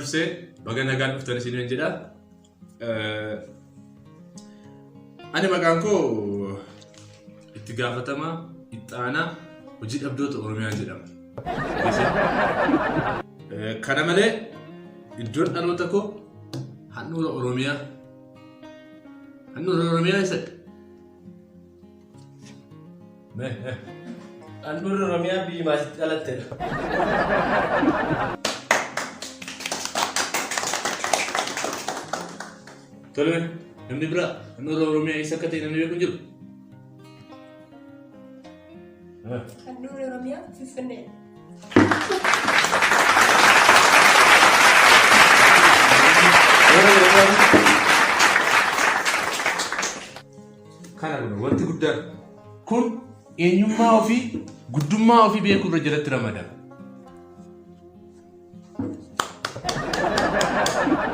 dursee baga nagaan dhuftan isiniin jedha. Ani maqaan koo itti gaafatamaa itti aanaa hojii dhabdoota Oromiyaa jedhama. Kana malee iddoon dhaloota koo handhuura Oromiyaa. Handhuura Oromiyaa eessadha? Handhuurri Oromiyaa biyyi maasitti dhalattedha. Tole, namni biraa handhuura Oromiyaa eessa akka ta'e namni beeku hin jiru? Handhuurri Oromiyaa Finfinneedha. Kana kun wanti guddaan kun eenyummaa ofii guddummaa ofii beekuu irra jalatti ramadama.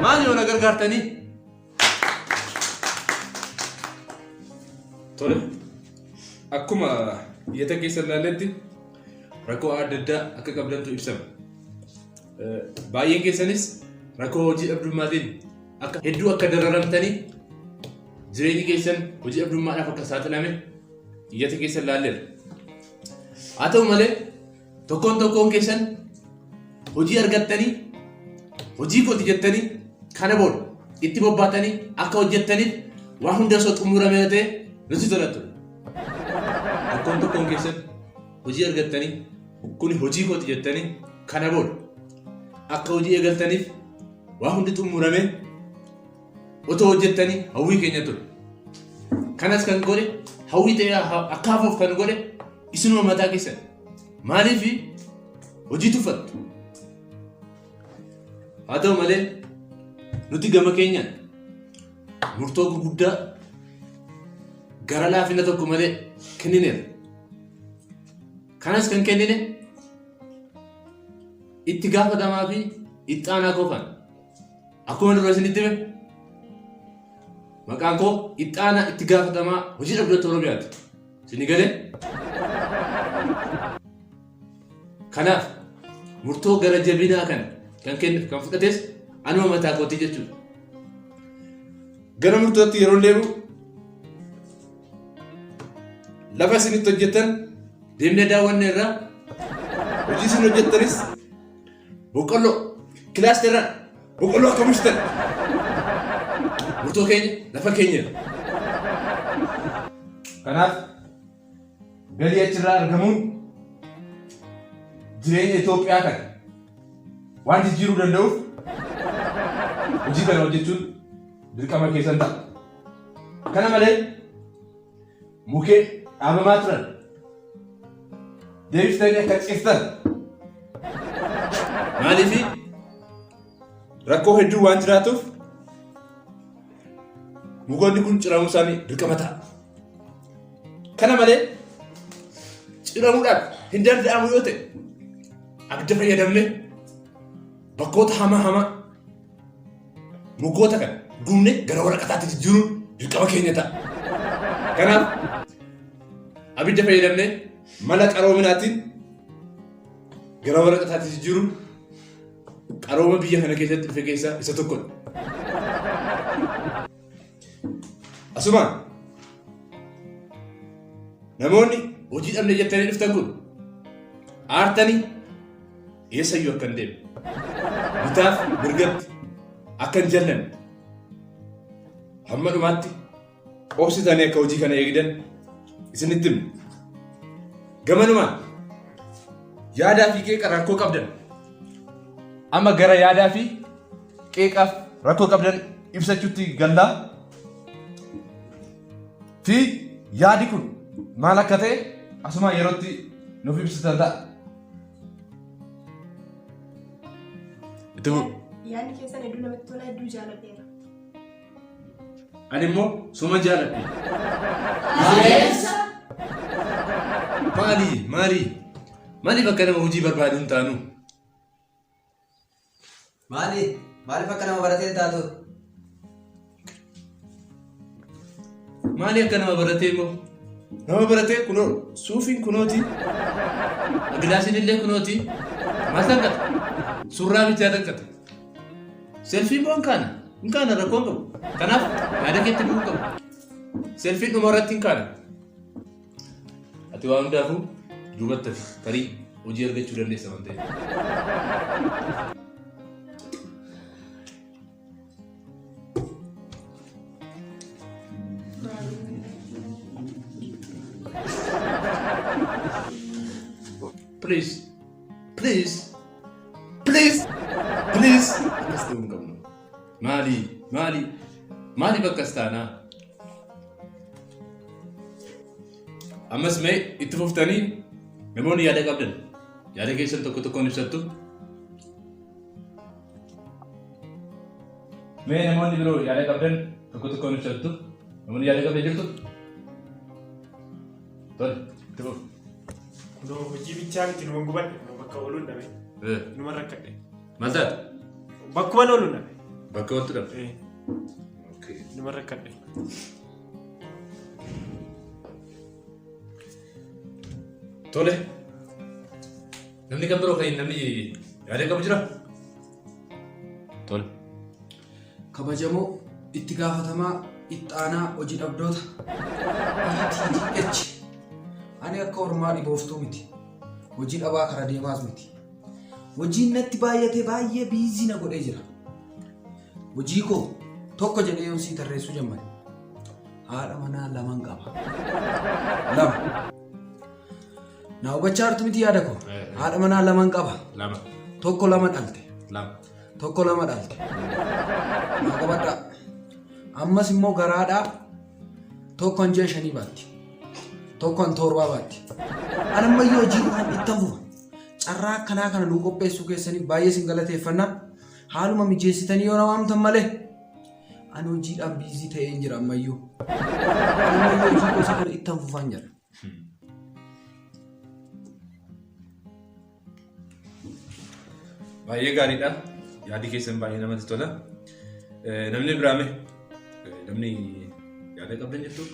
Maal yoo na gargaartanii? Tole. Akkuma iyyata keessa ilaalletti rakkoo adda addaa akka qabdantu ibsama. Baay'een keessanis rakkoo hojii dhabdummaatiin akka hedduu akka dararamtanii jireenyi keessan hojii dhabdummaadhaaf akka saaxilame iyyata keessa ilaalleerra. Haa ta'u malee tokkoon tokkoon keessan hojii argattanii hojii kooti jettanii kana booda itti bobbaatanii akka hojjettaniif waan hunda osoo xumuramee ta'e nutti tola ture. Tokkoon tokkoon keessan hojii argattanii kuni hojii kooti jettanii kana booda akka hojii eegaltaniif waan hundi xumuramee otoo hojjettanii hawwii keenya ture. Kanas kan godhe hawwii ta'ee akka hafuuf kan godhe isinuma mataa keessan. Maaliif hojii tuffattu? Haa ta'u malee nuti gama keenyaan murtoo gurguddaa gara laafina tokko malee kennineerra. Kanas kan kennine itti gaafatamaa fi itti aanaa qofaan. Akkuma dura isinitti hime maqaan koo itti aanaa itti gaafatamaa hojii dhabdoota Oromiyaati. Isin galee? Kanaaf murtoo gara jabinaa kana kan kenne kan fudhates anuma mataa kootii jechuudha. Gara murtootti yeroo deemu lafa isinitti hojjettan deemnee daawwanne irraa hojii isin hojjettanis boqqolloo kilaasteeraan boqqolloo akka bulchitan murtoo keenya lafa keenya. Kanaaf galii achirraa argamuun jireenya Itoophiyaa kana waan jijjiiruu danda'uuf hojii kana hojjechuun dirqama keessan ta'a. Kana malee mukeen dhaabamaa turan deebiftanii akka ciftan maaliif rakkoo hedduu waan jiraatuuf mukoonni kun ciramuu isaanii dirqama ta'a. Kana malee ciramuudhaaf hin danda'amu yoo ta'e abidda fayyadamne bakkoota hamaa hamaa mukoota kana gubne gara waraqataatti jijjiiruun dirqama keenya ta'a. Kanaaf abidda fayyadamne mala qaroominaatiin gara waraqataatti jijjiiruun qarooma biyya kana keessatti dhufe keessaa isa tokkodha. Asumaan namoonni hojii dhabne jettanii dhuftan kun aartanii eessayyuu akka hin deemne bitaaf mirgatti akka hin jallanne hamma dhumaatti obsitanii akka hojii kana eegdan isinitti himna. Gamanumaan yaadaa fi qeeqa rakkoo qabdan amma gara yaadaa fi qeeqaaf rakkoo qabdan ibsachuutti gallaa fi yaadi kun maal akka ta'e asumaan yerootti nuuf ibsitan ta'a. Itti fufu. Yaadni keessan hedduu namatti tola hedduu jaaladheera. Ani immoo suma jaaladhe. Maali maali maaliif akka nama hojii barbaadu hin taanu? Maali? Maaliif akka nama baratee hin taatu? Maali akka nama baratee immoo? Nama baratee kunoo suufiin kunooti. Gilaasiin illee kunooti. Maal tanqata? Surraa bichaa tanqata. Selfii immoo hin kaana. Hin kaana rakkoo hin qabu. Kanaaf yaada keetti bu'uu qabu. Selfiin dhuma irratti hin kaana. Ati waan hundaafuu duubatti hafi. Tarii hojii argachuu dandeessa waan ta'eef. Please, please, please, please. Akkas ta'uu hin qabnu. Maali, maali, maaliif akkas taanaa? Ammas mee itti fuftanii namoonni yaada qabdan yaada keessan tokko tokkoon ibsattu. Mee namoonni biroo yaada qabdan tokko tokkoon ibsattu. Namoonni yaada qabdan jirtu? Tole, itti fufi. Kunoo hojii bichaa miti numan gubadhe kunoo bakka ooluun dhabe. Numan rakkadhe. Maal taate? Bakkuman ooluun dhabe. Bakka ooltu dhabe. Numan rakkadhe. Tole. Namni kan biroo kan namni yaada qabu jira? Tole. Kabajamoo itti gaafatamaa itti aanaa hojii dhabdoota ETTH. Ani akka ormaa dhibooftuu miti. Hojii dhabaa kara deemaas miti. Hojiin natti baay'atee baay'ee biizii na godhee jira. Hojii koo tokko jedhee yoon sii tarreessuu jammare. Haadha manaa laman qaba. Lama. Na hubachaa jirtu miti yaada koo. Haadha manaa laman qaba. Lama. Tokko lama dhalte. Lama. Tokko lama dhalte. Naa qabadhaa. Ammas immoo garaadhaa tokko an ji'a shanii baatti. Tokko an torbaa baatti. An ammayyuu hojii dhumaan ittan fufa. Carraa akkanaa kana nuu qopheessuu keessaniif baay'ee isin galateeffanna. Haaluma mijeessitanii yoo na waamtan malee ani hojiidhaan biizii ta'een jira ammayyuu. Ani ammayyuu hojii gosa kana ittan fufaan jira. Baay'ee gaariidha. Yaadi keessan baay'ee namatti tola. Namni biraa mee? Namni yaada qabdan jirtu?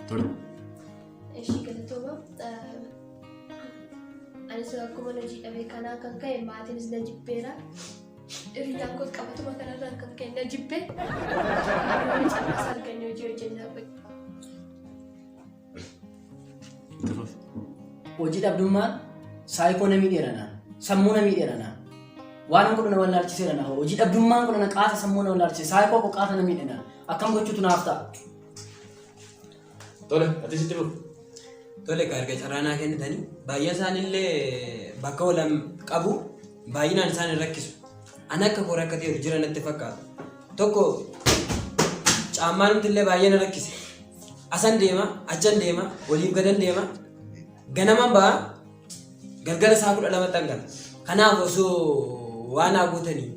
Tole. Ishii galatooma. Anis akkuma hojii dhabee kanaa kan ka'e maatiinis na jibbeera. Hiriyyaan koos qabatuma kanarraan kan ka'e na jibbe. Amma carraas arganne hojii hojjennaa Itti fufi. Hojii dhabdummaan saayikoo na miidheera naan. Sammuu na miidheera naan. Waan an godhu na wallaalchiseera naa. Hojii dhabdummaan kun na qaata sammuu na wallaalchise. Saayikoo koo qaata na miidhe naan. Akkam gochuutu naaf ta'a. Tole, atis itti fufi. Tole egaa erga carraa naa kennitanii baay'een isaaniillee bakka oolan qabu baay'inaan isaan hin rakkisu. Ani akka koo rakkateeru jira natti fakkaata. Tokko caammaan illee baay'ee na rakkise. Asan deema, achan deema, oliif gadan deema. Ganaman ba'a galgala isaa 12tti gala. Kanaaf osoo waan haa gootanii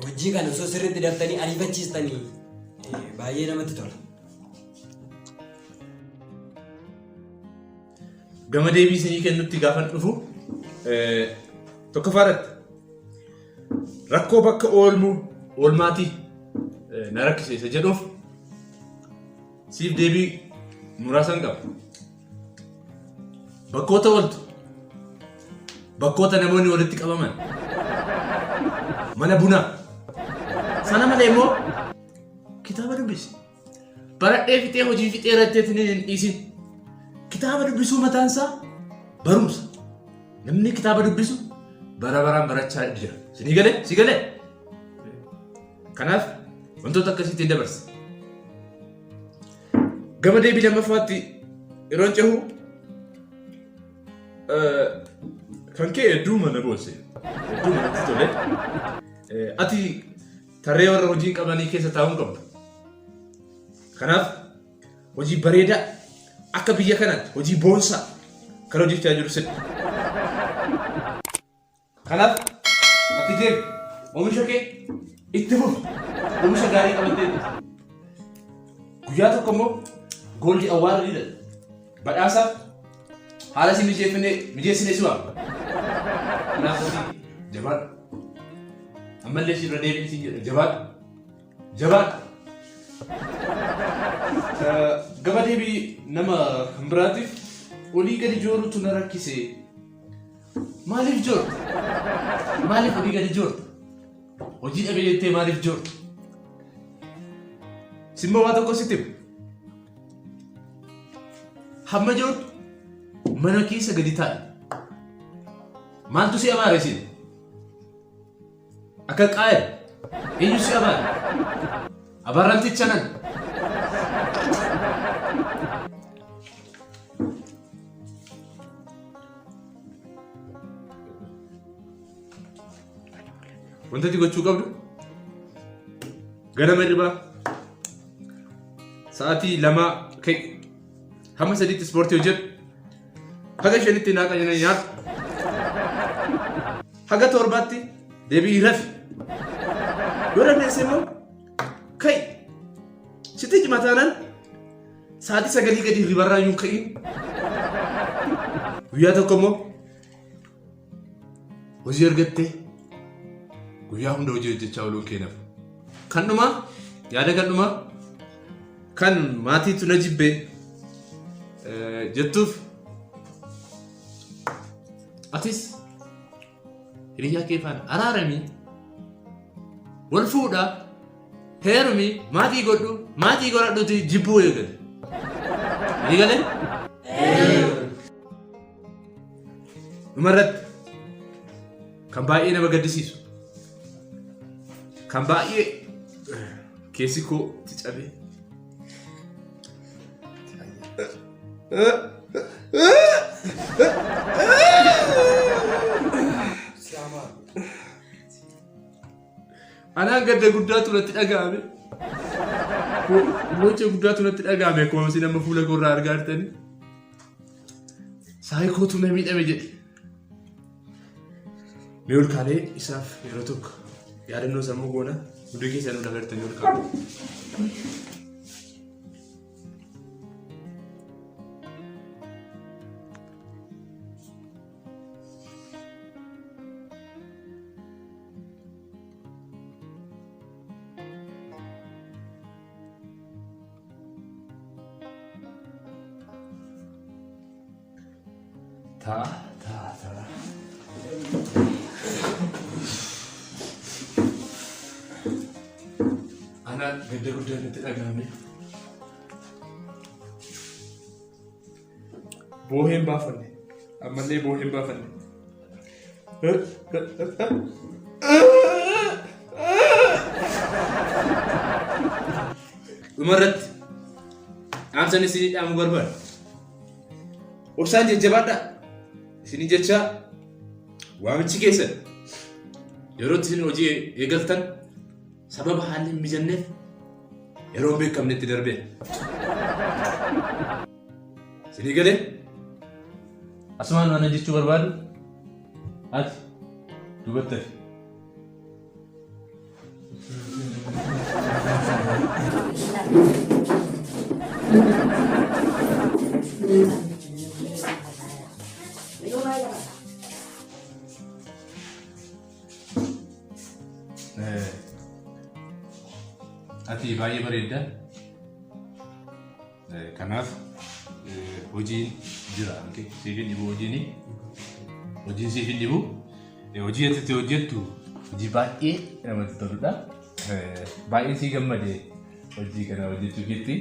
hojii kana osoo sirriitti daftanii ariifachiistanii baay'ee namatti tola. Gama deebii isinii kennutti gaafan dhufu tokkoffaa irratti rakkoo bakka oolmuu oolmaatii na rakkise isa jedhuuf siif deebii muraasan qaba. Bakkoota ooltu, bakkoota namoonni walitti qabaman, mana bunaa, sana malee immoo kitaaba dubbisi. Baradhee fixee hojii fixee irratti hin dhiisin. Kitaaba dubbisuu mataan isaa barumsa. Namni kitaaba dubbisu bara baraan barachaa jira. Sinii galee? Si galee? Kanaaf wantoota akkasiitiin dabarsa. Gama deebii lammaffaatti yeroon cehu kan kee hedduu mana boonse. Hedduu manatti tole. Ati tarree warra hojii hin qabanii keessa taa'uu hin qabdu. Kanaaf hojii bareedaa akka biyya kanaatti hojii boonsaa kan hojjechaa jiru sidha. Kanaaf ati deemi oomisha kee itti fufi oomisha gaarii qabattee jirta. Guyyaa tokko immoo gooldi awwaara ni dhala. Badhaasaaf haala si mijeeffine mijeessine si waama. Kanaaf ati jabaadhu. Ammallee si irra deebiin siin jedha jabaadhu. Jabaadhu. Gama deebii nama kan biraatiif olii gadi joorutu na rakkise. Maaliif joorta? Maaliif olii gadi joorta? Hojii dhabee jettee maaliif joorta? Simboo waa tokko sitti hima. Hamma joortu mana keessa gadi taa'i. Maaltu si abaare isin? Akka qaayel eenyu si abaare? Abaarramticha nan. Wanta ati gochuu qabdu ganama hirribaa sa'aatii 2 ka'i hamma 3tti ispoortii hojjedhu haga 5tti naaqa nyaadhu haga 7tti deebi'ii rafi yoo dandeesse immoo ka'i sitti cima taanaan sa'aatii 9 gadi hirribarraa iyyuu hin ka'iin guyyaa tokko immoo Hojii argattee guyyaa hunda hojii hojjechaa ooluun kee nafu. Kan dhumaa yaada kan dhumaa kan maatiitu na jibbee jettuuf atis hiriyyaa kee faana araaramii wal fuudhaa heerumi maatii godhu maatii godhadhuuti jibbuu eegali. Eegalee? Dhumarratti kan baay'ee nama gaddisiisu kan baay'ee keessi koo itti cabee Anaan gadda guddaatu natti dhaga'ame. Boocha guddaatu natti dhaga'ame akkuma isin amma fuula koorraa argaa jirtanii. Saayikootu na miidhame jedhe. Mee ol kaanee isaaf yeroo tokko yaadannoo sammuu goona hundi keessanuu lafa jirtanii ol kaa'u. Ta ta ta. Ana gadda guddaa natti dhaga'ame. Booheen baafanne. Ammallee booheen baafanne. Dhumarratti dhaamsan isinii dhaamu barbaada. Obsaan jajjabaadhaa. Isinii jechaa waamichi keessan yeroo isin hojii eegaltan sababa haalli hin mijanneef yeroo hin beekamnetti darbeera. Isinii galee? Asumaan waan jechuu barbaadu ati duubatti hafi. Ati baay'ee bareedda. Kanaaf hojiin jira. Siif hin dhibu hojiin. Hojiin siif hin dhibu. Hojii ati itti hojjettu hojii baay'ee namatti toludha. Baay'ee sii gammade hojii kana hojjechuu keetti.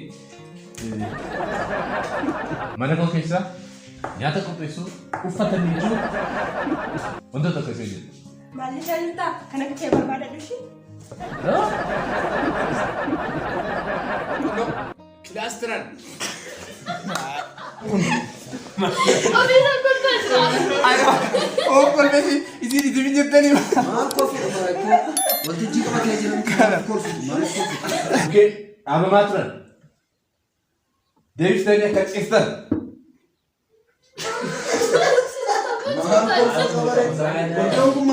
Mana koo keessa nyaata qopheessuu, uffata miicuu wantoota akkasii hojjetta. Maal jechaa jirtaa? Kan akka kee barbaadadhu ishii. Kilaastiran. Ofiisa kolfaa jira. Oo kolfeesi isin isin jettanii. Maal kolfitu barakoo? Waltajjii qabatee jira miti maal kolfitu? Maal kolfitu? Bukkee dhaabamaa turan. Deebistanii akka ciiftan. Maal kolfitu barakoo?